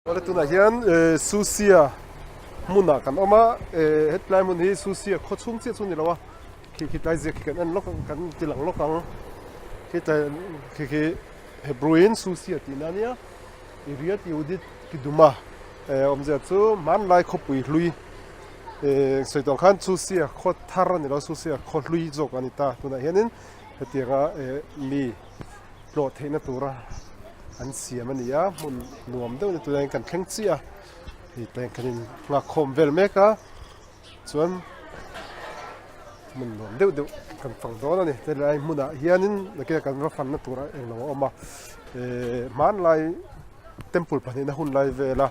Awle tunah hian Susia hmunah kan awm a, hetlai hmun hi Susia khaw chhung chiah chu a ni lo a, khi khi tlai ziak khi kan en lawk ang kan ti lang lawk ang, khi tlai khi khi Hebrew in Susia tihna a nia, Iriat Yehudit Kiduma awmzia chu hmanlai khawpui hlui sawi tawng khan Susia khaw thar a ni lo a, Susia khaw hlui zawk a ni ta tunah hianin hetianga mi. tlawh theihna tura an siam a ni a hmun nuam deuh ni tunah hian kan thleng chiah a hei tah hian kan in nghak khawm vel mek a chuan hmun nuam deuh deuh kan fang dawn a ni helai hmunah hianin nakinah kan va fanna tura englo a awm a ehh hmanlai temple pahnihna hun lai vela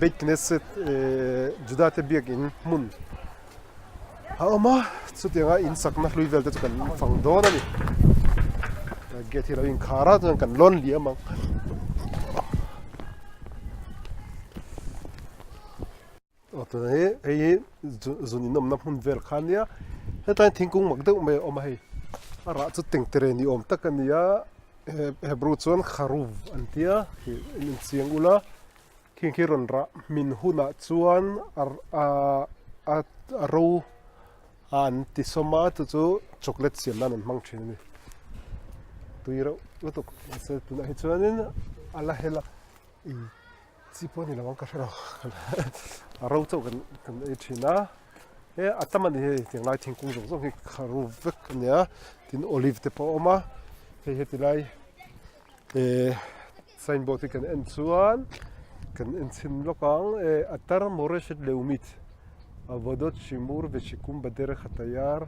beit knesset ehh juda te biakin hmun a awm a chutianga in sakna hlui vel te chu kan fang dawn a ni gate hi a lo inkhar a chuan kan lawn liam ang aw tunah hi hei hi zun in awmna hmun vel kha ania hetlai thingkung mak deuh mai a awm a hei a rah chu tengtere ni awm tak a ni a hebrew chuan kharuv an tia in inchiang ula. Khing khi rawn rah hmin hunah chuan a ro a an ti sawm a chu chu chocolate siam nan an hmang thin a ni tui reuh lutuk mahse tunah hi chuanin a la hel a ih chi pawh a ni lo ang ka hre lo a ro chauh kan kan ei thin a he a tam a ni hei tiang lai thingkung zawng zawng hi kha ru vek a nia tin olive te pawh a awm a hei heti lai Eh signboard hi kan en chuan kan en chhin lawk ang eh Atar Moreshet Leumit Avodot Shimur Veshikum Baderech Hatayar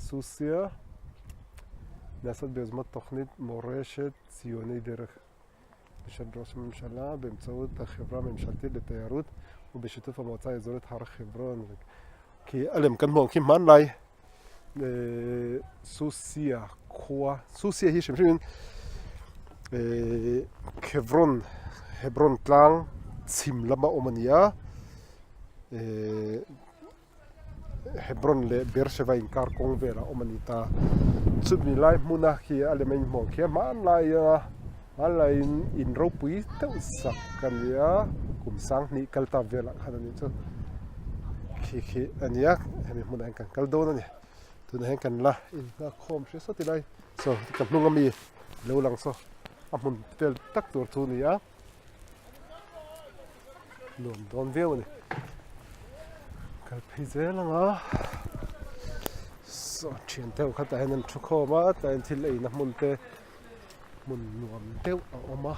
Susia Nasat Beyozmat Tochnit Moreshet Tzionei Derech משרד ראש הממשלה באמצעות החברה הממשלתית לתיירות ובשיתוף המועצה האזורית הר חברון כי a lem kan hmuh ang khi hmanlai eh Susia khua Susia hi hrim hrim in eh Hebron Hebron tlang chhim lama awm a ni a eh Hebron leh Beersheba inkar kawng velah awm a ni ta chumi lai hmuna khi a lem a inhmuh ang khi a hmanlai a hmanlaiin in ropui deuh sak a ni a kum sanghnih kal ta velah khan a nih chu khi khi a ni a hemi hmunah hian kan kal dawn a ni tunah hian kan la inngak khawm hre sawt ila saw ka hnung ami lo lang saw a hmun vel tak tur chu a ni a nuam dawn viau a ni kal phei zel ang a saw thian te ho kha tah hian an thu khawm a tah hian thil eina hmun te hmun nuam deuh a awm a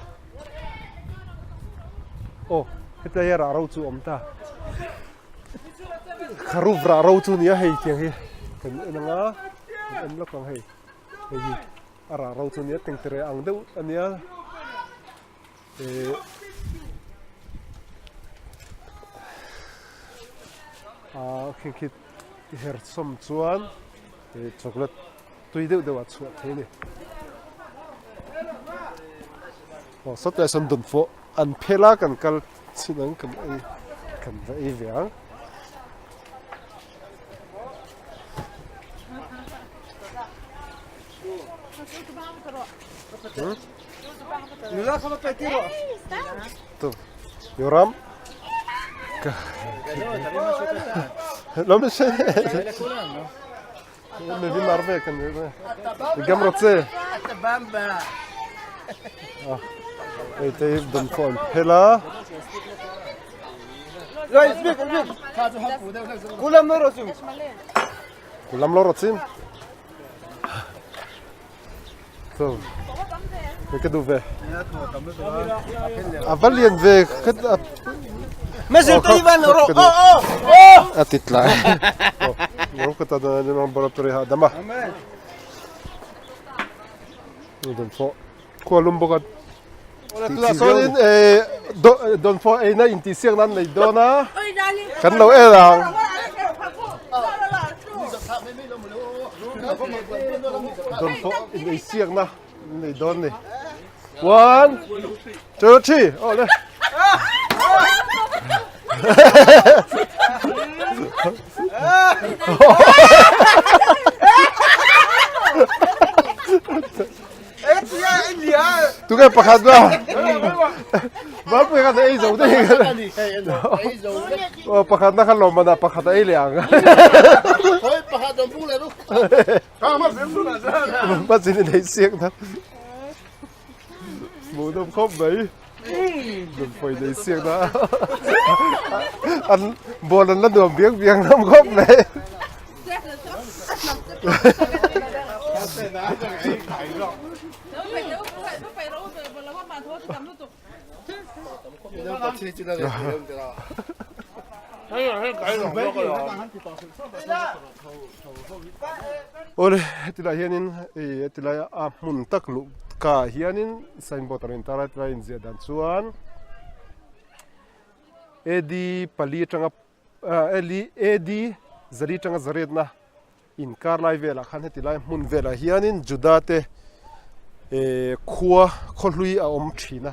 aw hetlai hi rah ro chu a awm ta kharup rah ro chu a ni a hei tiang hi kan en ang a kan en lawk ang hei hei hi a rah ro chu a ni a tengtere ang deuh a nia eh ah khi khi her sawm chuan eh chocolate tui deuh deuh a chhuah thei a ni aw sawtlai sawn dawnfawh an phel a kan kal chhin ang kan ei kan va ei ve ang. יורם? לא משנה. הוא מביא מהרבה כנראה. אני גם רוצה. פלה. לא, הספיק, הספיק. כולם לא רוצים. כולם לא רוצים? טוב. כדובה. אבל ין מזל טוב או או או! תתלה. ברוך אתה אדוני אלוהינו בורא פרי האדמה. אמן. Khua lum bawk a tih chuanin dawnfawh eina intihsiak nan nei dawn a kan lo en ang. Dawnfawh inneihsiakna an nei dawn a ni. One, two, three, aw le. Tunge pakhat la. Malpui khan ei zo daih aw pakhatna khan lawmman ah pakhat a ei leh ang. Hmachhin in ei siak na. Hmuhnawm khawp mai. Nunpui nei siak na. An ball an la nuam biang biang hlawm khawp mai. Awle heti lai hianin hei heti lai a hmun tak luh ka ah hianin signboard a rawn intar a hetilai inziah dan chuan AD pali atanga AD zali atanga zaretna inkar lai velah khan heti lai hmun velah hianin Juda te eh khua khaw hlui a awm thin a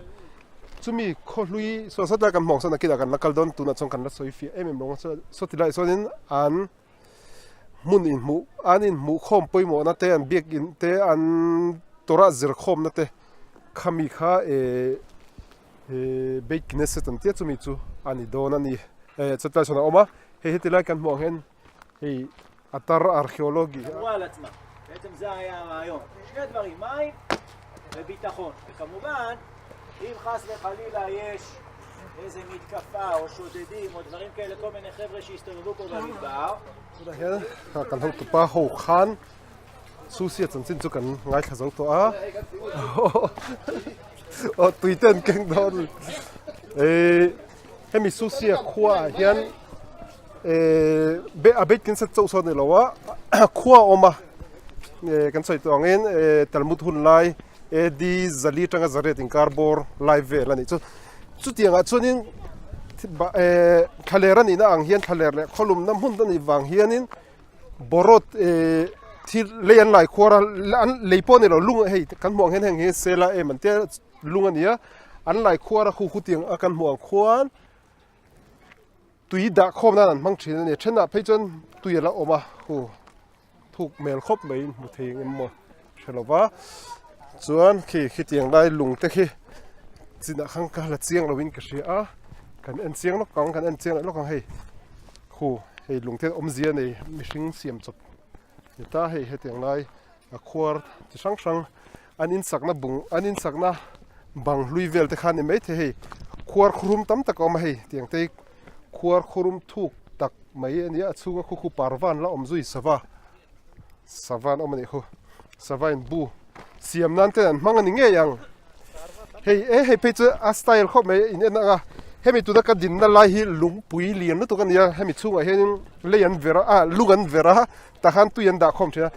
chumi khaw hlui saw sawt lai kan hmuh ang sawn nakinah kan la kal dawn tunah chuan kan la sawi fiah em em lo ang saw ti lai sawnin an hmun inhmuh an inhmuh khawm pawimawhna te an biakin te an Torah zir khawmna te khami kha eh eh Beit Knesset an tia chumi chu a ni dawn a ni eh chutlai sawn a awm a hei heti lai kan hmuh ang hian hei אתר ארכיאולוגי. שמרו על עצמם. בעצם זה היה הרעיון. שני דברים, מים וביטחון. וכמובן, אם חס וחלילה יש איזה מתקפה או שודדים או דברים כאלה, כל מיני חבר'ה שהסתובבו פה במדבר. Tunah hian kan hotupa ho khan Susia chanchin chu kan ngaithla zo tawh a aw tui te an keng dawn eh hemi Susia khua ah hian eh a beit kin set chauh sawn ni lo a khua a awm a eh kan sawi tawh angin eh Talmud hun lai AD zali atanga zariat inkar bawr lai vel a nih chu chutiangah chuanin eh thlaler a nihna ang hian thlaler leh khawlumna hmun a nih vang hianin Borot eh thil lei an lai khuar a an lei pawh a ni lo lung hei kan hmuh ang hian heng hi sela em an tia lung a ni a an lai khuar a khu khu tiang a kan hmuh ang khuan tui dah khawm nan an hmang thin a ni thenah phei chuan tui a la awm a hu thuk hmel khawp mai in hmu thei eng emaw hre lo va chuan khi khitiang lai lung te khi chinah khan ka la chiang lo in ka hria a kan en chiang lawk ang kan en chiang leh lawk ang hei. Khu hei lung te awmzia nei mihring siam chawp ni ta hei hetiang lai a khuar chi hrang hrang an insakna bung an insakna bang hlui vel te kha a ni maithei hei khuar khurum tam tak a awm a hei tiang te hi khuar khurum thuk tak mai a ni a a chhunga khu khu parvan la awm zui sava sava an awm a nih khu sava in bu siam nan ten an hmang a ni ngei ang hei e hei phei chu a style khawp mai in en ang a hemi tuna ka dinna lai hi lungpui lian lutuk a ni a hemi chhungah hianin lei an ver a ah lung an ver a tah khan tui an dah khawm thin a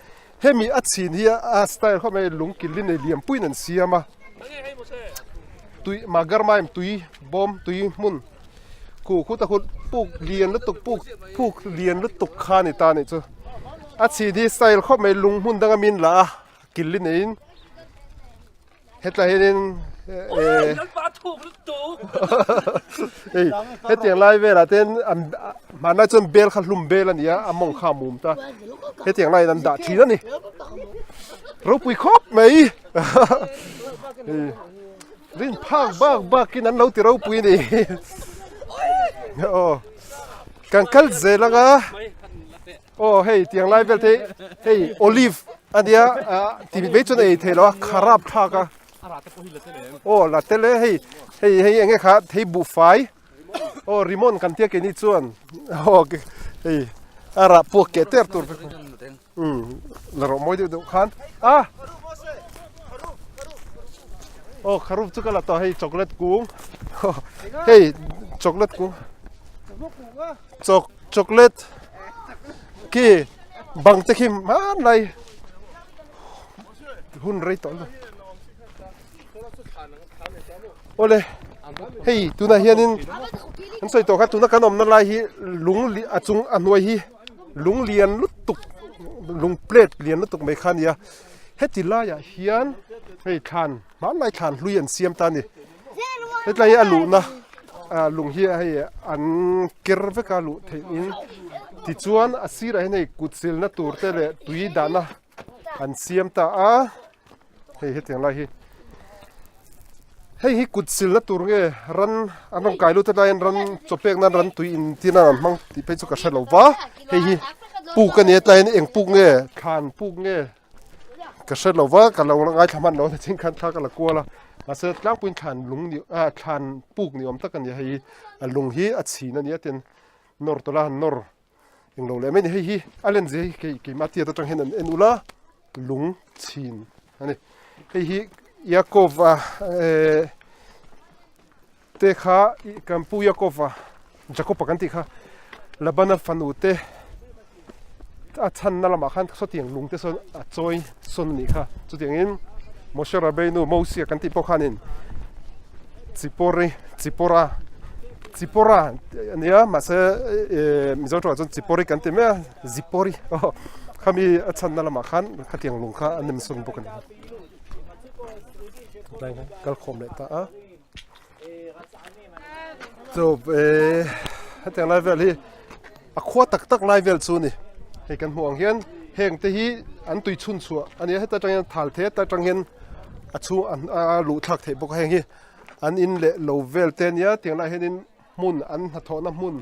hemi a chhin hi a style khawp mai lung kil in nei lian puiin an siam a tui magarmaim tui bawm tui hmun khu khut a khut puk lian lutuk puk puk lian lutuk kha a ni ta a nih chu a chhin hi style khawp mai lung hmun danga min la a kil i neiin hetlai hianin eh hei hetiang lai velah te hian an hmanlai chuan bel kha hlum bel a ni a a mawng kha a mum ta hetiang laiin an dah thin a ni ropui khawp mai hei rin phak bak bakin an lo ti ropui a ni aw kan kal zel anga. Aw hei tiang lai vel te hei olive a nia ah ti mai chuan a ei thei lo a kharap thlak a aw la tel e hei hei hei eng nge kha thei buhfai aw rimon kan tia keini chuan aw hei a rah puak keh ter tur vek um la rawh mawi deuh deuh khan a aw kharup chu ka la tawh hei chocolate kung hei chocolate kung chok chocolate khi bang te khi hmanlai hun rei tawh lo awle hei tunah hianin an sawi tawh kha tuna kan awmna lai hi lung a chung a hnuai hi lung lian lutuk lung plate lian lutuk mai kha a ni a heti laiah hian hei thlan hmanlai thlan hlui an siam ta a ni. Hetlai hi a luhna ah lung hi hei an ker vek a luh theih in tichuan a sirah hian hei kut silna tur te leh tui dahna an siam ta a hei hetiang lai hi. Hei hi kut silna tur nge ran an rawn kai lut atlaiin ran chaw pek nan ran tui in tir nan an hmang tih phei chu ka hre lo va hei hi puk a ni atlaiin eng puk nge thlan puk nge ka hre lo va ka lo ngaithla hman lo nichin khan thla ka la kual a mahse tlangpuiin thlan lung ni ah thlan puk ni awm tak a ni a hei hi a lung hi a chhin a ni a tin nawr tawlh a han nawr Englo leh mai ni hei hi a len zia hi kei keimah tiat atang hian an en ula lung chhin a ni hei hi Yakova eh te kha kan pu Yakova Jacob-a kan tih kha Labana fanu te a chhanna lamah khan sawtiang lung te sawn a chawi sawn a nih kha chutiangin Moshe Rabbeinu Mosia kan tih pawh khanin Chipori Chipora Chipora a nia mahse eh Mizo tawngah chuan Chipori kan ti mai a Zipori aw khami a chhanna lamah khan khatiang lung kha a nem sawn bawk a ni tlai khan kal khawm leh ta a chu eh hetiang lai vel hi a khua tak tak lai vel chu a ni hei kan hmuh ang hian heng te hi an tui chhun chhuah a ni a heta tang hian thal the heta tang hian a chhung a luh thlak theih bawk a heng hi an in leh lo vel te ania tiang lai hianin hmun an hnathawhna hmun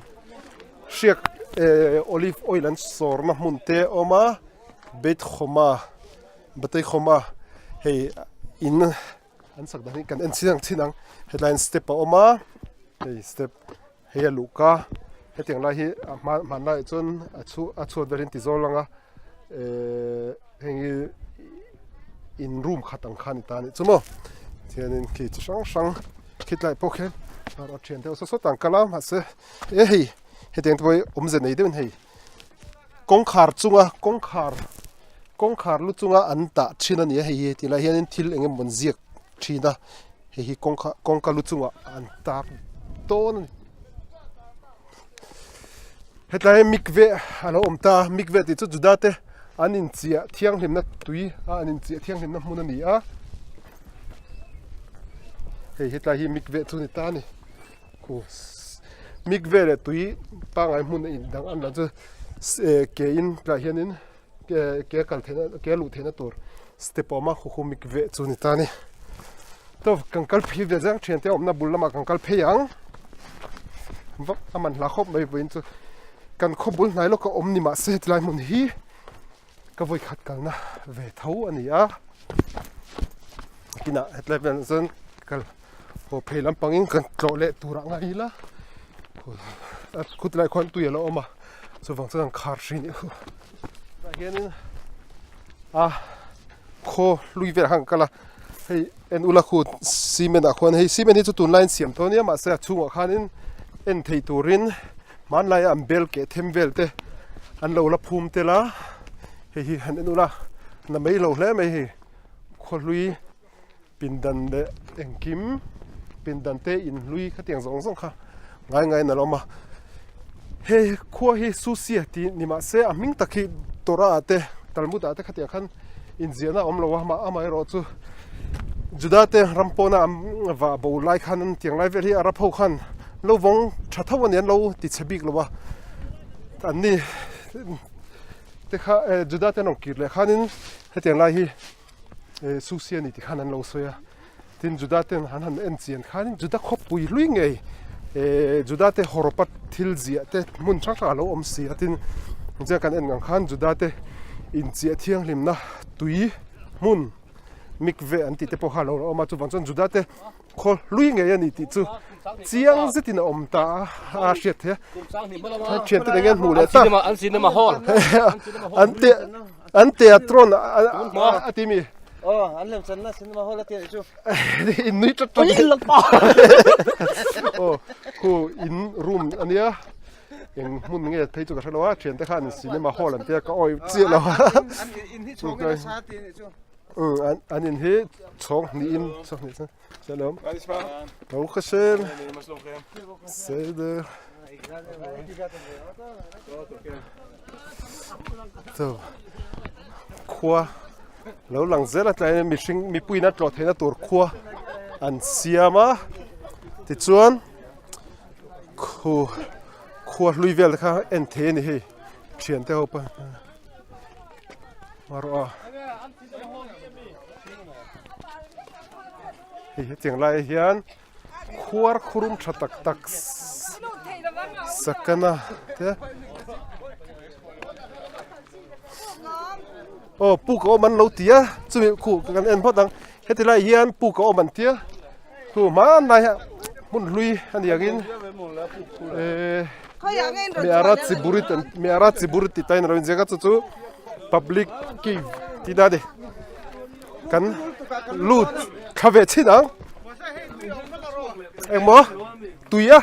hriak eh olive oil an sawrna hmun te a awm a beit khawma batei khawma hei in an sak dan hi kan en chiang chin ang hetlai hian step a awm a hei step hei a luhka hetiang lai hi a hma hmanlaiah chuan a chhu a chhuat verin ti zawl ang a ehh heng hi in room khat ang kha a ni ta a nih chu maw tihianin khi chi hrang hrang khitlai pawh khian a thian deuh sawt sawt ang kal a mahse e hei hetiang te pawh hi awmze nei deuhin hei kawngkhar chunga kawngkhar kawngkhar lu chunga an tah thin a ni a hei hi tilai hianin thil eng emaw an ziak thin a hei hi kawngkha kawngka lu chungah an tar dawn a ni hetlai mikve a lo awm ta a mikve tih chu Juda te an inchiah thianghlimna tui a an inchiah thianghlimna hmun a ni a hei hetlai hi mikve chu a ni ta a ni. Mikve leh tui pangngai hmun a indang an la chu eh ke in tlaiah hianin ke kal theihna ke luh theihna tur step a awm a khu khu mikve chu a ni ta a ni chuan kan kal phei ve zeng thiante awmna bul lamah kan kal phei ang vak a man hla khawp mai vawiin chu kan khaw bul hnai lawk a awm ni mahse tilai hmun hi ka vawi khat kalna ve tho a ni a kinah hetlai velah chuan kal haw phei lampangin kan tlawh leh tur ah ngai ila a khut lai khuan tui a lo awm a chuvang chuan an khar hri nih chu tah hianin a khaw hlui velah khan kan kal a hei en ula khu cement ah khuan hei cement hi chu tunlaiin siam tawh ania mahse a chhungah khanin en thei turin hmanlaia an bel keh them vel te an lo la phum tel a hei hi han en ula na mai lo hle mai hei khaw hlui pindan leh engkim pindan te inhlui khatiang zawng zawng kha ngai ngaiin a lo awm a hei khua hi susia tih ni mahse a hming tak hi Torah ah te Talmud ah te khatiang khan inziahna a awm lo a amaherawh chu Juda te ram pawna an vah bo lai khan an tiang lai vel hi Arab ho khan lo vawng tha tho a ni an lo ti chhe bik lo a an ni te kha eh Juda te an rawn kir leh khanin hetiang lai hi eh Susi a ni tih khan an lo sawi a tin Juda ten an han en chian khanin Juda khawpui hlui ngei eh Juda te hawrawpa thil ziah te hmun hrang hrang a lo awm si a tin chiang kan en ang khan Juda te inchiah thianghlimna tui hmun mikve an tih te pawh kha a lo awm a chuvang chuan Juda te khaw hlui ngei a ni tih chu chiang zetin a awm ta a a hriat theih a thian te nen hmuh leh ta an cinema hall an te an teatron a ti mi oh an lem channa cinema hall a ti chu in nui tat tat oh khu in room ania eng hmun nge phei chu ka hre lo a thian te khan cinema hall an tia ka awi chiah lo an in hi chhawng in a sa ti ni chu an an in hi chhawng hnih in chhawng hnih chuan shalom baruch hashem seder so khua lo lang zel a tlai mihring mipui in a tlawh theihna tur khua an siam a tichuan Khu khua hlui vel te kha en thei a ni hei thian te ho pawh marawh a. Hei hetiang laiah hian khuar khurum tha tak tak sakana te aw puk a awm an lo ti a chumi khu kan en phawt ang heti lai hian puk a awm an tia khu hmanlai ah hmun hlui a ni angin ehh Meara Chiburit an Meara Chiburit tih tain a lo inziak a chu chu public cave tih na a ni. Kan lut thla ve chhin ang engmaw tui a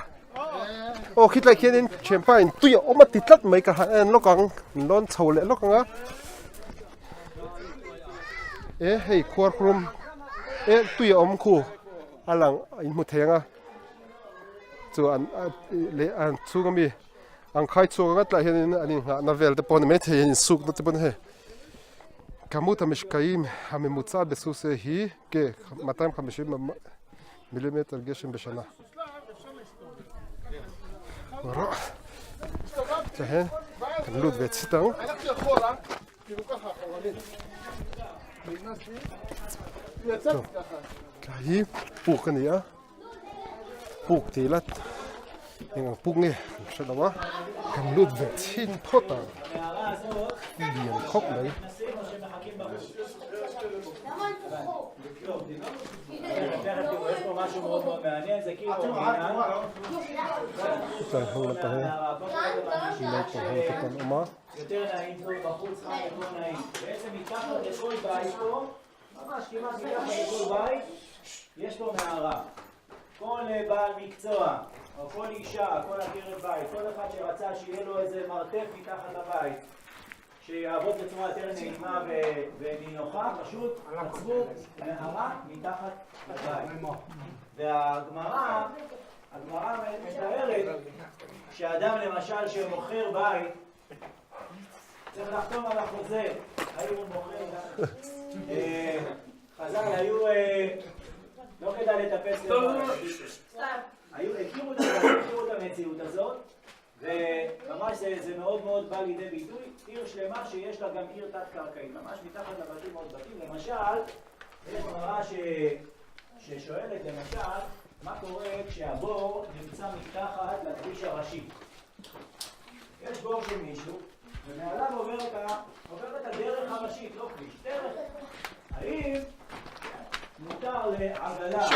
aw khitlai khianin thianpa in tui a awm a ti tlat mai ka han en lawk ang min lawn chho leh lawk ang a e hei khuar khurum e tui a awm khu a lang in hmu thei ang a chu an leh an chhung ami ang khai chhuak ang a tlaiah hianin an inghahna vel te pawh a ni maithei an insukna te pawh a ni hei. כמות המשקעים הממוצעת בסוסיא היא כ-250 מילימטר גשם בשנה. Kan lut ve chhit ang. Tlai hi puk a ni a. Puk tih ila eng ang puk nge kan hre lo a kan lut ve chhin phawt ang lian khawp mai. Tlai ho lampang hi naupang ho te pawh an awm a. ממש כמעט מתחת לכל בית יש פה מערה. כל בעל מקצוע, או כל אישה, כל עקרת בית, כל אחד שרצה שיהיה לו איזה מרתף מתחת לבית, שיעבוד בצורה יותר נעימה ונינוחה, פשוט עצרו מערה מתחת לבית. והגמרא, הגמרא מתארת שאדם למשל שמוכר בית, צריך לחתום על החוזה, האם הוא מוכר גם. חז"ל היו, לא כדאי לטפס למעלה. היו, הכירו את המציאות הזאת, וממש זה מאוד מאוד בא לידי ביטוי, עיר שלמה שיש לה גם עיר תת-קרקעית, ממש מתחת לבתים עוד בתים. למשל, יש גמרא ששואלת, למשל, מה קורה כשהבור נמצא מתחת לכביש הראשי? יש בור של מישהו, ומעליו עוברת הדרך הראשית, לא כביש, דרך. האם מותר לעגלה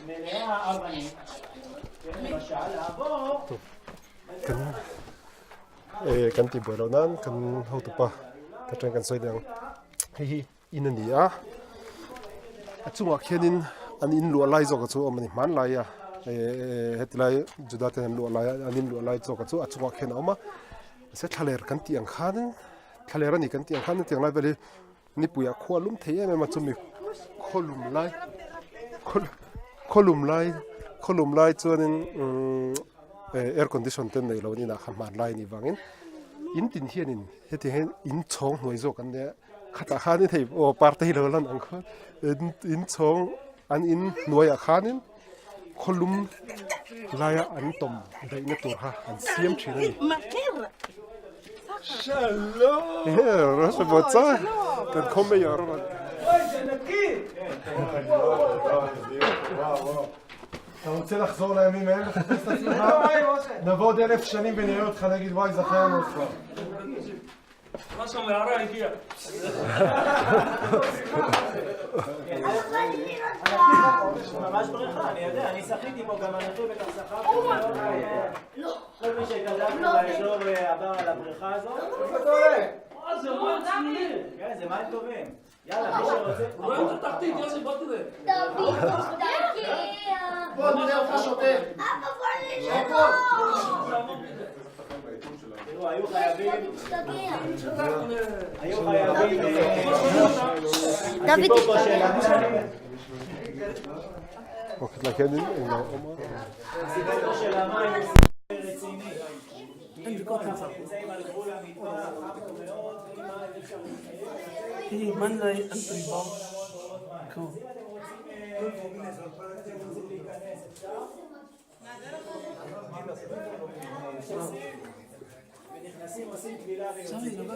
מלאה אבנים, כן, למשל, לעבור Eh, kan tih buai loh nan kan hotupa ka ṭang kan sawi leh ang. Hei hi in a ni a, a chungah khianin an in luah lai zawk chu a awm a ni hmanlai a eh heti lai Juda ten an luah lai a an in luah lai zawk chu a chungah khian a awm a mahse thlaler kan tih ang khanin thlaler a ni kan tih ang khan hetiang lai vel hi nipui ah khua lum thei em em a chumi khaw lum lai khaw lum lai khaw lum lai chuanin umm air condition te neih loh an inah kha hmanlai a nih vangin in tin hianin hetiang hian in chhawng hnuai zawk an nia. Khatah khanin hei aw parte hi lo lan ang kha in chhawng an in hnuaiah khanin khawlum laia an tawm daihna tur kha an siam thin a ni. Kan khaw mayor a rawn אתה רוצה לחזור לימים האלה לחפש את עצמך? נבוא עוד אלף שנים ונראה אותך נגיד וואי זכרנו אותך. ממש בריכה, אני יודע, אני שחיתי פה, גם אנוכי בטח שחה פה. כל מי שגדל פה באזור עבר על הבריכה הזאת. כן, זה מים טובים. יאללה, מי שרוצה... רואים את התחתית, יוסי, בוא תראה. בוא נראה אותך שותה. תראו, היו חייבים... היו חייבים... הסיפור פה של המים... הסיפור פה של המים הוא סיפור רציני. כי פה אנחנו נמצאים על גבול המדבר, חם פה מאוד, בלי מים אי אפשר להתקיים. אז אם אתם רוצים להיכנס, אפשר? ונכנסים, עושים טבילה ויוצאים.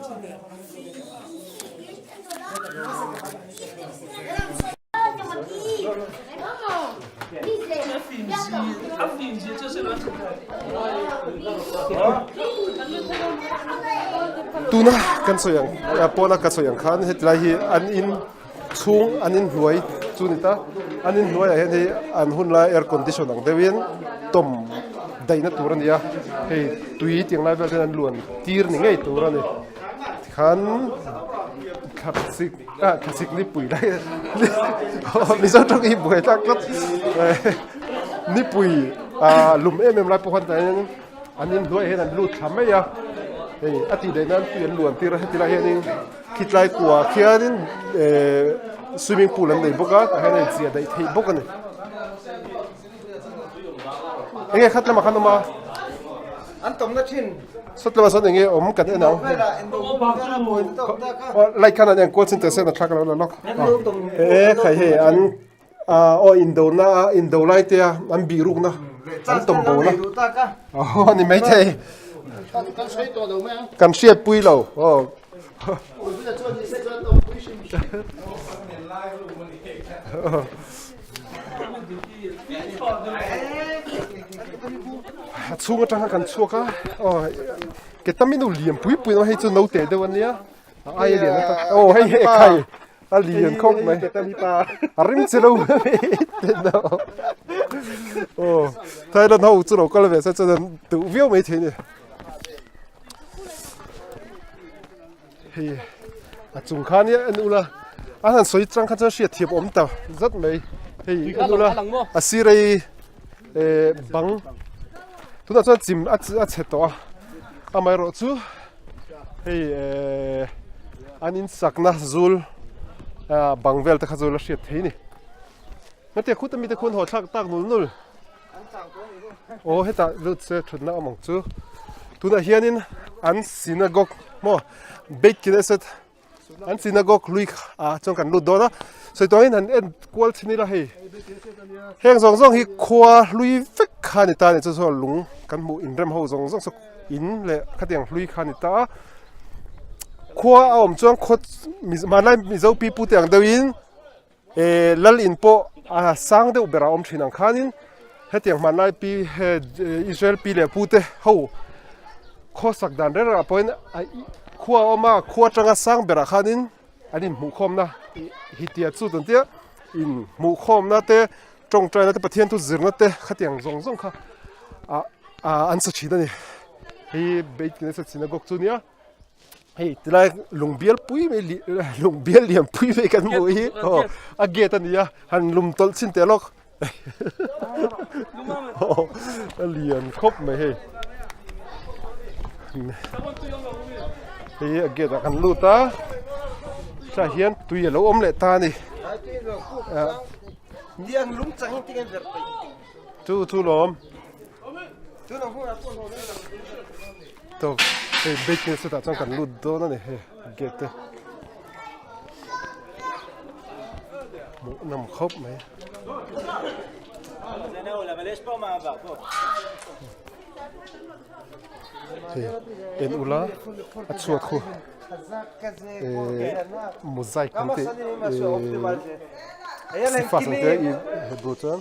Tuna kan sawi ang pawna ka sawi ang khan hetilai hi an in chhung an in hnuai chu ni ta an in hnuaiah hian hei an hun lai air condition ang deuhin tawm daihna tur a ni a hei tui tiang lai vel hian an luan tir ni ngei tur a ni tikhan thlasik ah thlasik nipui lai mizo tawng hi buai tlak tlat nipui ah lum em em lai pawh khan tah hian an in hnuaiah hian an lut thla mai a hei a tih daih nan tui an luan tir a heti lai hianin Khitlai kuah khianin ehh swimming pool an nei bawk a tah hian a inchiah daih theih bawk a ni. Enge khat lamah khan awm a? An tawmna thin. Sawt lamah sawn enge awm kan en ang. Light khan an enkual chin teh se an thlak a lo la lawk. He khai hei an aw indona a indo lai te a an bih rukna an tawm bo na aw ni maithei kan hriat pui lo aw a chhung atanga kan chhuak a aw ke taminu lian pui pui hei chu naute deuh ania A ai a lian a aw hei hei khai a lian khawp mai a ring che lo aw Thailand ho chu lo kal ve se chuan duh viau mai thei ni hei a chung khan hi an ula a han sawi chang kha chuan hriat thiam awm ta zat mai hei an ula a sirei eh bang tunah chuan chim a chhe tawh a amaherawh chu Hei ehh an in sakna zul ah bang vel te kha chu la hriat thei ni. Hetiang khut ami te khuan haw thlak tak nul nul. Aw hetah lut se thutna awm ang chu. Tunah hianin an synagogue maw Beit Knesset An synagogue hlui ah chuan kan lut dawn a, sawi tawh angin han en kual chin ila hei heng zawng zawng hi khua hlui vek kha a ni ta a ni chu saw lung kan hmuh inrem ho zawng zawng saw in leh khatiang hlui kha a ni ta a khua a awm chuan khaw hmanlai mizo pi pu te ang deuhin Eh lal in pawh a sang deuh berah a awm thin ang khanin hetiang hmanlai pi Israel pi leh pu te ho khawsak dan reng rengah pawhin a khua a awm a khua atanga sang berah khanin an inhmuhkhawmna hitia chu tan tia inhmuhkhawmna te tawngtaina te Pathian thu zirna te khatiang zawng zawng kha ah an sa thin a ni hei Beit Knesset Synagogue chu nia. Hei tilai lung bial pui mai li lung bial lian pui mai kan hmuh hi aw a gate a ni a han lum tawlh chhin teh lawk aw a lian khawp mai hei hei a gate ah kan lut a tah hian tui a lo awm leh ta a ni chu chu lawm. Tawk hei bag te chutah chuan kan lut dawn a ni hei gate te hmuh nawm khawp mai. Hei en ula a chhuat khu eh mosaic an tih eh sifas an tia i hebrew chuan.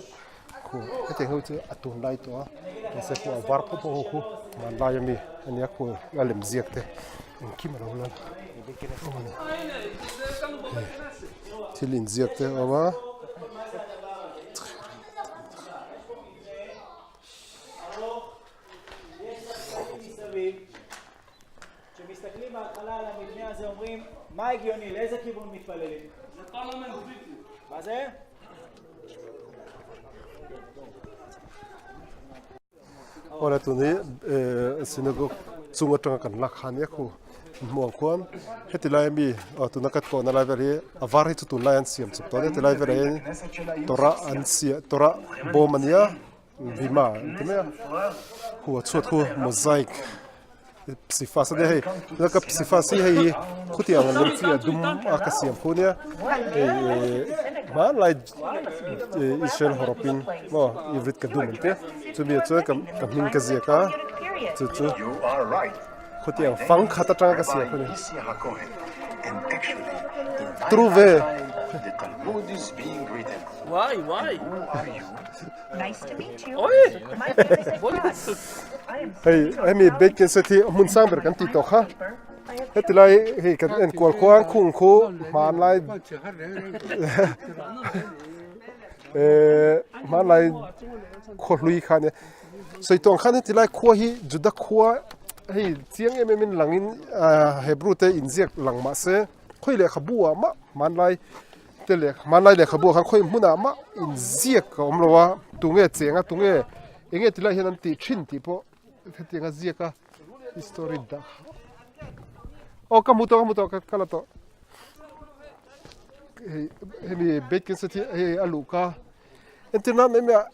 Khu hetiang ho chu a tunlai tawh a mahse khu a var phawp phawp ho khu hmanlai ami a nia khu a lem ziak te engkim a lo lan hei thil inziak te a awm a. Awle tun hi eh synagogue chung atanga kan lak kha nia khu hmuh ang khuan heti lai ami aw tuna ka tawhna lai vel hi a var hi chu tunlai an siam chawp tawh a nia ti lai velah hian tawrh an siam tawrh bawm a nia bima an ti mai a khu a chhuat khu mosaic Psifas a nia hei tuna ka psifas hi hei hi khutiang ang lem chi a dum a ka siam khu nia hei eh hmanlai eh Israel hawrawpin maw Ivrit ka dum an tia chumi ah chuan ka hming ka ziak a chu chu khutiang fang khat atanga ka siam khu a ni. True ve. The Talmud is being written. Why why? Who are you? Nice to meet you. Oi! My name is Efrat. I am Hei hemi beit kenset hi hmun sang ber kan tih tawh kha. Heti lai hei kan en kual khuan khung khu hmanlai eh hmanlai khaw hlui kha ania. Sawi tawng khan heti lai khua hi Juda khua hei chiang em em in langin ah Hebrew te inziak lang mahse khawi lehkhabu ah mah hmanlai te leh hmanlai lehkhabu ah khan khawi hmunah mah inziak a awm lo a tunge cheng a tunge eng nge tilai hian an tih thin tih pawh hetiang a ziak a history dah aw ka hmu tawh ka hmu tawh ka la tawh hei hemi bed ken set hi hei a luh ka entir nan mai mai ah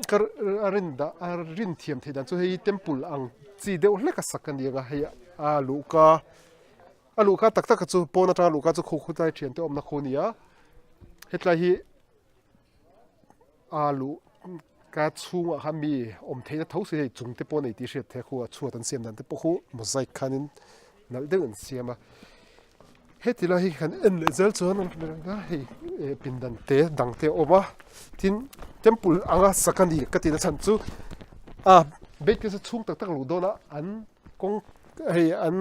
ka a rin dah a rin thiam theih dan chu hei temple ang chi deuh hlek a sak a ni ang a hei a luh ka. A luhka tak tak chu pawn atanga luhka chu khaw khutlai thian te awmna khu a ni a, hetlai hi a luhka chhungah khan mi awm theihna tho si hei chung te pawh a nei tih hriat theih a khu a chhuat an siam dan te pawh khu mosaic khanin nalh deuh an siam a, heti lai hi kan en leh zel chuan hei pindan te dang te a awm a, tin temple anga sak a ni ka tihna chhan chu a bed te chu chhung tak tak luh dawn a an. Kawng hei an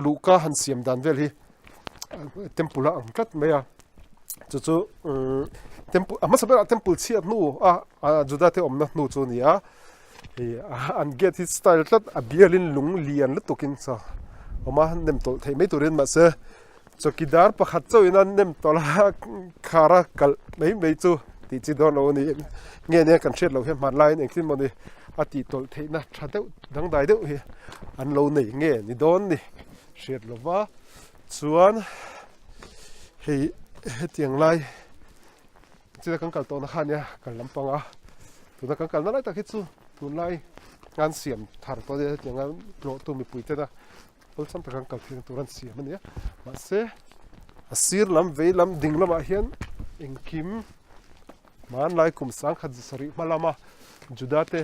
luhka han siam dan vel hi temple a ang tlat mai a chu chu umm temple a hmasa berah temple chhiat hnu a juda te awmna hnu chu a ni a hei an gate hi style tlat a bialin lung lian lutukin chaw awm a nem tawlh theih mai turin mahse chawkidar pakhat chauhin a nem tawlh a khar a kalh mai mai chu tih chi dawn lo a ni nge nia kan hriat loh hian hmanlaiin engtin mawni a tih tawlh theihna tha deuh dangdai deuh hi an lo nei nge ni dawn ni hriat lova chuan hei hetiang lai china kan kal tawhna kha ania kal lampang a tuna kan kalna lai tak hi chu tunlai an siam thar tawh ania hetianga tlawhtu mipui tena Awlsam taka an kal theihna tur an siam a ni a, mahse a sir lam vei lam ding lamah hian engkim hmanlai kum 10,000 sarih hma lama Juda te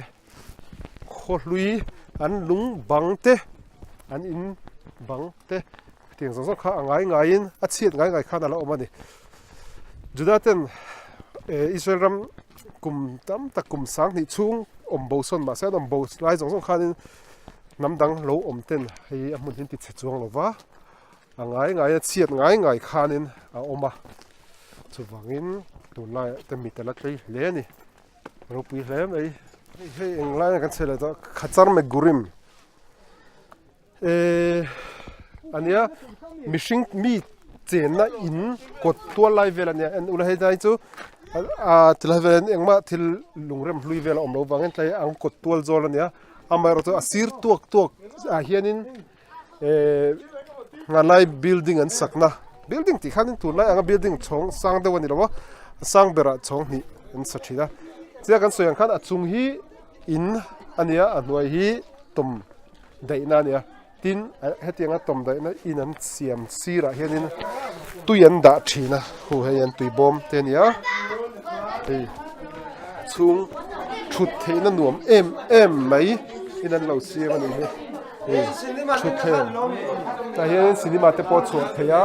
khaw hlui an lung bang te an in bang te hetiang zawng zawng kha a ngai ngaiin a chhiat ngai ngai khan a la awm a ni. Juda ten Israel ram kum tam tak kum 2000 chhung awm bo sawn mahse an awm bo lai zawng zawng khanin Hnam dang lo awm ten hei a hmun hi an ti chhe chuang lo va, a ngai ngai a chhiat ngai ngai khanin a awm a, chuvangin tunlaiah te mit a la tlei hle a ni, ropui hle mai. Hei hei eng lai kan chhe leh tawh Khachar Megurim ehh ania mihring mi chenna in kawt tual lai vel ania en ula hei lai chu ah tilai velah hian engmah thil lungrem hlui vel a awm loh vangin tlai ang kawt tual zawl ania. Amaherawh chu a sir tuak tuak ah hianin ehh ngalai building an sakna building tih khanin tunlai anga building chhawng sang deuh a ni lo a a sang berah chhawng hnih an sa thin a chutia kan sawi ang khan a chung hi in a nia a hnuai hi tawm daihna a nia tin hetianga tawm daihna in an siam sirah hianin tui an dah thin a hu hei an tui bawm te a ni a hei chhung thut theihna nuam em em mai in an lo siam a nih hi hei thutthleng tah hian cinema te pawh a chhuah theih a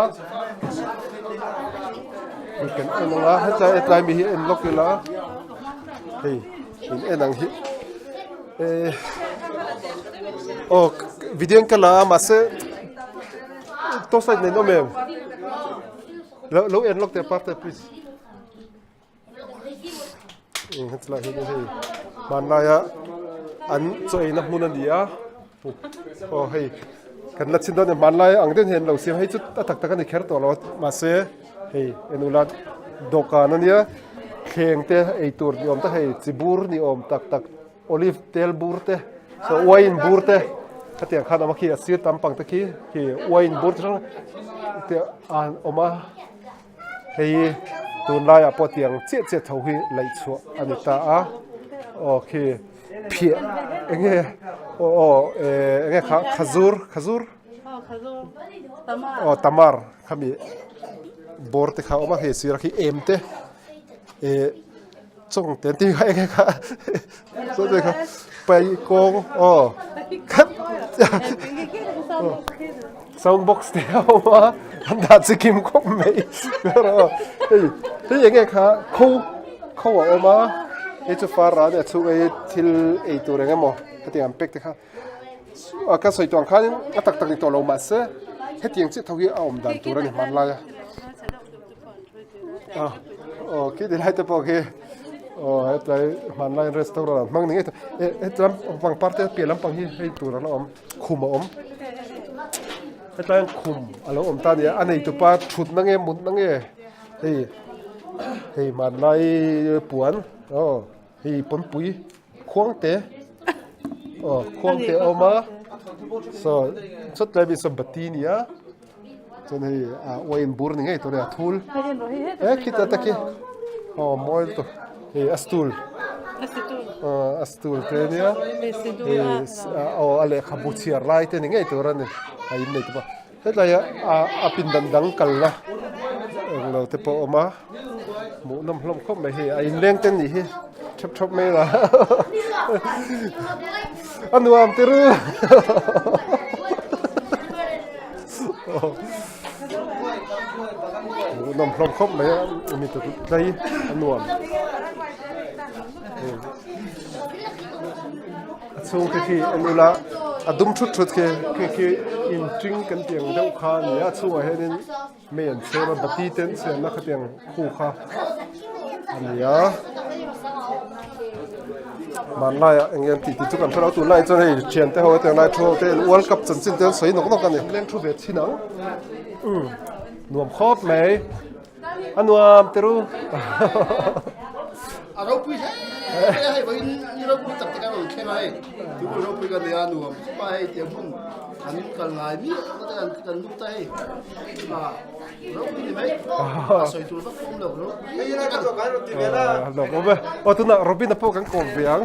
hei kan en ang a hetlai hetlai mi hi en lawk ila hei in en ang hi eh aw video in ka la a mahse torchlight nen awm em lo lo en lawk teh parte please hetlai hi hei hmanlaia an chaw eina hmun a ni a aw hei kan la chhin dawn a ni hmanlai ang deuh hian an lo siam hei chu a tak tak a ni kher tawh lo a mahse hei en ula dawhkan a nia thleng te ei tur ni awm tak hei chi bur ni awm tak tak olive tel bur te so wine bur te khatiang khan a awm a khi a sir tam pang te khi khi wine bur chi hrang te an awm a. Hei tunlaiah pawh tiang chiah chiah tho hi laih chhuah a ni ta a aw khi phiah eng nge aw aw eh eng nge kha khazur khazur aw tamar khami bawr te kha a awm a hei sirah khi em te eh chawng te an tih kha eng nge kha saw te kha pai kawng aw khat. Sound box te a awm a, an dah chi kim khawp mai hei hei eng nge kha kho kho a awm a hei chu far a nia chhung hei thil ei tur eng emaw hetiang an pek te kha a ka sawi tawh ang khanin a tak tak ni tawh lo mahse hetiang chiah tho hi a awm dan tur a ni hmanlai a a aw khi ti lai te pawh khi aw hetlai hmanlai restaurant an hmang ni ngei e hetlai pangpar te piah lampang hi hei tur a la awm. Khum a awm. Hetlai hian khum a lo awm ta a ni a, a neitupa thutna nge mutna nge hei hei hmanlai puan aw hei pawnpui khuang te aw khuang te a awm a saw chawtlai mi saw bati a ni a chuan hei ah uain bur ni ngei tur a ni a thul e khita te khi aw mawi lutuk hei a stool aw a stool te ania hei aw a lehkhabu chhiar lai te ni ngei tur a ni a innei te pawh hetlai ah a pindan dang kalna englo te pawh a awm a hmuh nawm hlawm khawp mai hei a inleng te nih hi thep thep mai la a nuam ti ru hmuh nawm hlawm khawp mai a mi te tlai a nuam a chhung te khi en ula a dum thut thut khi khi khi inṭing kan tih ang deuh kha a ni a a chhungah hianin Mei an chhawr a bati te an chhiarna khatiang khu kha a ni a hmanlaiah eng nge an tih tih chu kan hre lo tunlai chuan hei thian te ho hetiang lai thu ho te world cup chanchin te an sawi nawk nawk a ni leng thu ve chin ang umm nuam khawp mai a nuam te ru. A ropui hle mai a hei vawiin ni ropui tak te kan rawn thleng a hei tupui ropui kan nei a nuam khawp a hei tiang hmun an kal ngai miah na te kan lut a hei a ropui ni mai a sawi tur vak pawh awm lo ropui Lawm awm e aw tunah Robin-a pawh kan kawm ve ang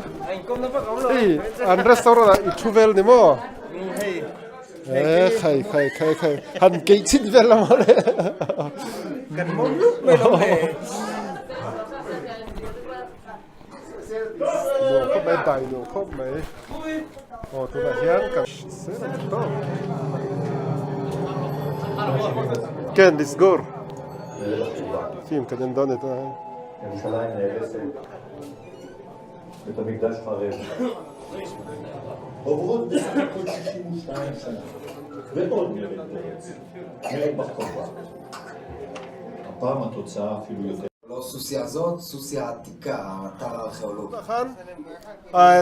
hei an restaurant ah i thu vel ni maw e khai khai khai khai han keih chhin vel la maw le kan mawm lup mai lo le nuam khawp mai dai nuam khawp mai aw tunah hian kan Ken lisgor film kan en dawn a ni tunah hian. בית המקדש חרב. עוברות בסך הכל 62 שנה, ועוד מרד פורץ, מרד בר כוכבא. הפעם התוצאה אפילו יותר. לא סוסיא הזאת, סוסיא העתיקה, האתר הארכיאולוגי.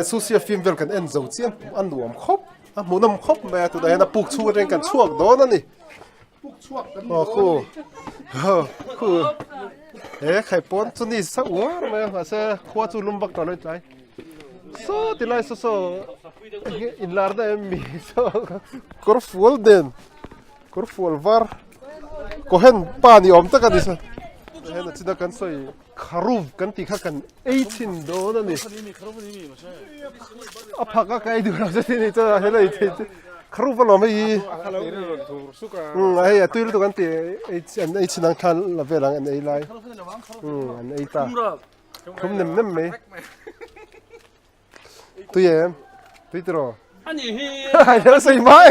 Susia film vel kan en zo chian a nuam khawp a hmuhnawm khawp mai a tunah hian a puk chhung atangin kan chhuak dawn a ni. Aw khu khu he khai pawn chu ni sa uar mai a mahse khua chu lum vak tawh lo tlai saw ti lai saw saw enge inlar na em mi saw kawr fual nen kawr fual var Cohen pa ni awm tak a ni saw hena china kan sawi kharuv kan tih kha kan ei chhin dawn a ni a phak a ka ei duh lo che ni chuan hela ei thei chu kharuv alawm hei hi umm hei a tui lutuk an ti ei an ei chhin ang thlan la vel ang an ei lai umm an ei ta thlum nem nem mai tui em tui tiraw a lo sawi mai.